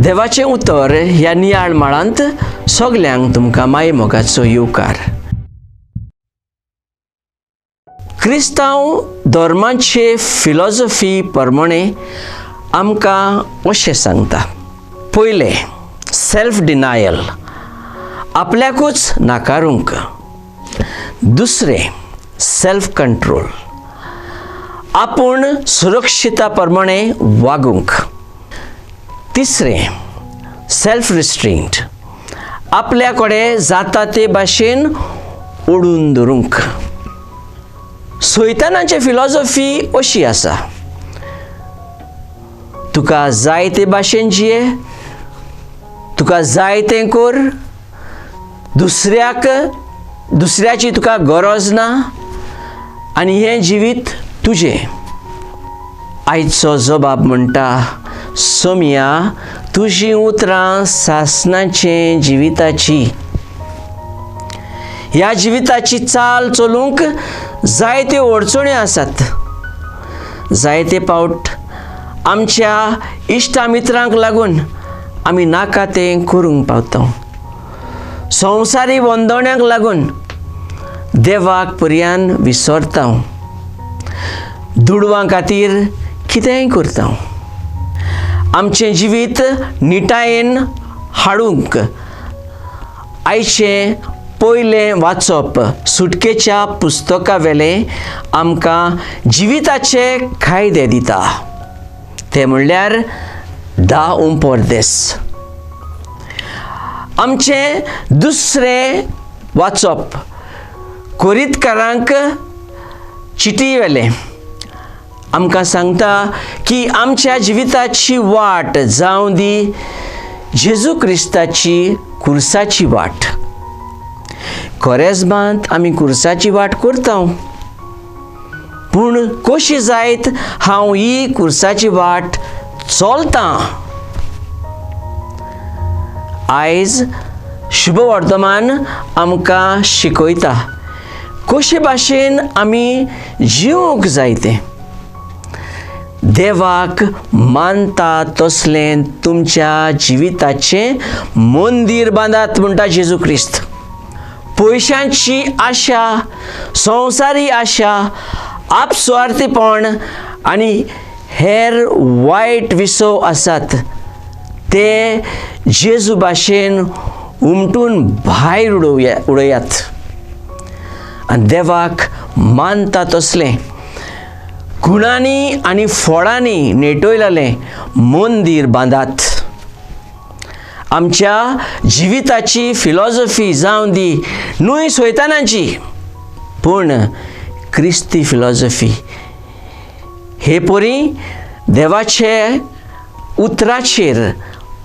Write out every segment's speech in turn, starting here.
देवाचें उतर ह्या नियाळ माळांत सगल्यांक तुमकां माय मोगाचो येवकार. क्रिस्तांव धर्माचे फिलॉसॉफी प्रमाणे आमकां अशें सांगता. पयलें, सेल्फ डिनायल, आपल्याकूच नाकारूंक. दुसरें, सेल्फ कंट्रोल, आपूण सुरक्षिता प्रमाणे वागूंक. तिसरें, सेल्फ रिस्ट्रेंट, आपल्या कडेन जाता ते भाशेन ओडून धरूंक. सैतानाची फिलॉसॉफी अशी आसा, तुका जाय ते भाशेन जिये, तुका जाय तें कर, दुसऱ्याक दुसऱ्याची तुका गरज ना आनी हें जिवीत तुजें. आयचो जबाब म्हणटा, सोमया तुजीं उतरां सासणाचें जिविताची. ह्या जिविताची चाल चलूंक जायत्यो अडचण्यो आसात. जायते पावट आमच्या इश्टा मित्रांक लागून आमी नाका तें करूंक पावता. संवसारी वंदोण्यांक लागून देवाक पर्यान विसरता. दुडवां खातीर कितेंय करता. आमचें जिवीत निटायेन हाडूंक आयचें पयलें वाचप सुटकेच्या पुस्तका वेलें आमकां जिविताचे कायदे दिता. ते म्हणल्यार 10 उंपोरदेस. आमचें दुसरें वाचप कोरीतकारांक चिटी वेलें आमकां सांगता की आमच्या जिविताची वाट जावं दी जेजू क्रिस्ताची कुर्साची वाट. कोरेजमांत आमी कुर्साची वाट करता, पूण कशी जायत हांव ही कुर्साची वाट चलतां. आयज शुभ वर्तमान आमकां शिकयता कशे भाशेन आमी जिवंक जाय तें. देवाक मानता तसलें तुमच्या जिविताचें मंदीर बांदात म्हणटा जेजू क्रिस्त. पयशांची आशा, संवसारी आशा, आपसुवार्थीपण आनी हेर वायट विसव आसात ते जेजू भाशेन उमटून भायर उडयात आनी देवाक मानता तसलें गुणांनी आनी फळांनी नेटयलेलें मंदीर बांदात. आमच्या जिविताची फिलॉसॉफी जावं दी न्हय सैतानाची, पूण क्रिस्ती फिलॉसॉफी. हे परी देवाचे उतराचेर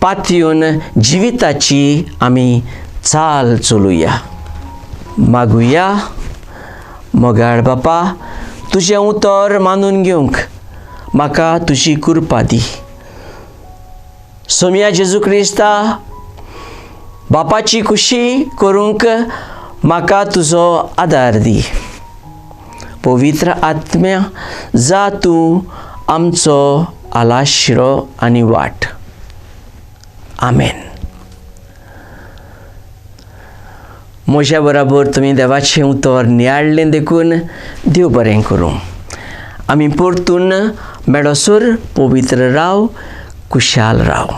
पातयेवन जिविताची आमी चाल चलुया. मागुया. मोगाळ बापा, तुजें उतर मानून घेवंक म्हाका तुजी कृपा दी. सोमया जेजू क्रिस्ता, बापाची खुशी करूंक म्हाका तुजो आदार दी. पवित्र आत्म्या, जा तूं आमचो आलाशिरो आनी वाट. आमेन. म्हज्या बराबर तुमी देवाचें उतर नियाळ्ळें देखून देव बरें करूं. आमी परतून मेळसर पवित्र राव, कुशाल राव.